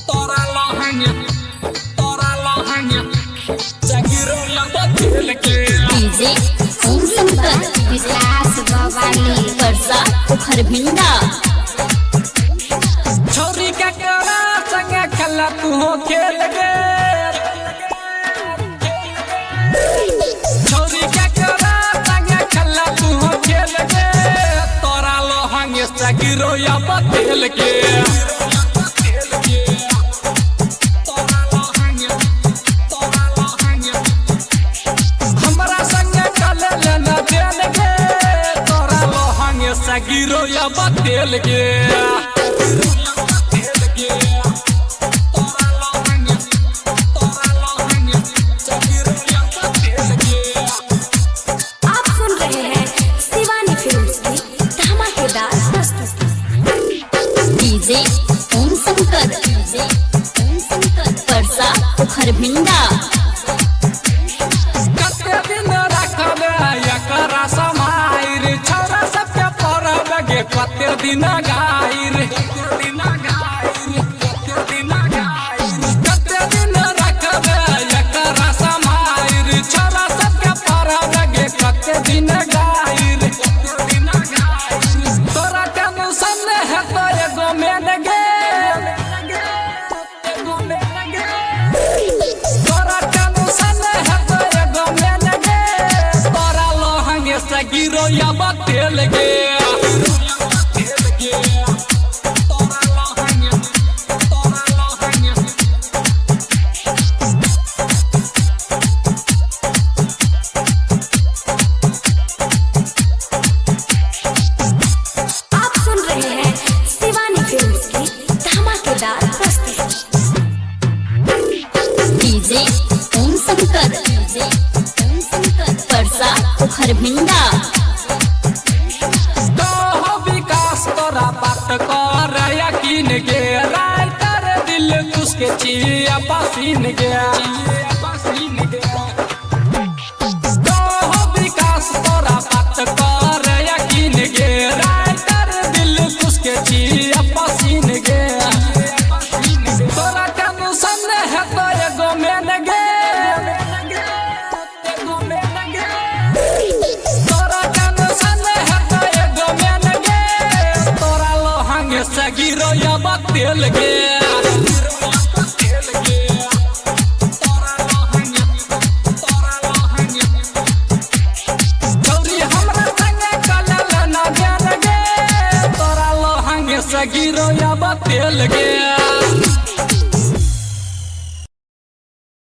तोरा लहंग, तोरा लहंग जगीरो बतेल के। डीजे ओम शंकर विकास बवाली। परसा पोखर भिंडा। छोरी के करा संग खेला तू हो खेल गे। छोरी के करा संग खेला तू हो खेल गे। तोरा लहंग सगिरो या बतेल के। तोरा लहंग, तोरा लहंग हमरा संग चल लेना देल गे। तोरा लहंग सगिरो या बतेल गे। आप सुन रहे हैं शिवानी फिल्म्स की धमाकेदार प्रस्तुति। डीजे ओम शंकर डीजे ओम शंकर परसा पोखर भिंडा। कते दिन रखबे एकरा समाइर, छौरा सबके परब गे कते दिन गाइर। कते दिन रखबे एकरा समाइर, छौरा सबके परब गे कते दिन गाइर। तोरा टेंशन हेतो एगो मेन गे, एगो मेन गे। तोरा टेंशन हेतो एगो मेन गे। तोरा लहंग से गिरो या बतेल गे। तोरा लहंग, तोरा लहंग। आप सुन रहे हैं शिवानी फिल्म्स की धमाकेदार प्रस्तुति। डीजे ओम शंकर डीजे ओम शंकर परसा पोखर भिंडा। कहो विकास तोरा बात कर यकीन गे। राइटर दिल खुश के चिया पसीन गे। कहो विकास तोरा बात कर यकीन गे। राइटर दिल खुश के चिया पसीन गे। तोरा टेंशन हेतो एगो मेन गे, एगो मेन गे। तोरा टेंशन हेतो एगो मेन गे। तोरा लहंग से गिरो या बतेल गे। तोरा लहंग, तोरा लहंग। छौरी हमरा संगे कलल ना गेल गे। तोरा लहंग से गिरो या बतेल गे।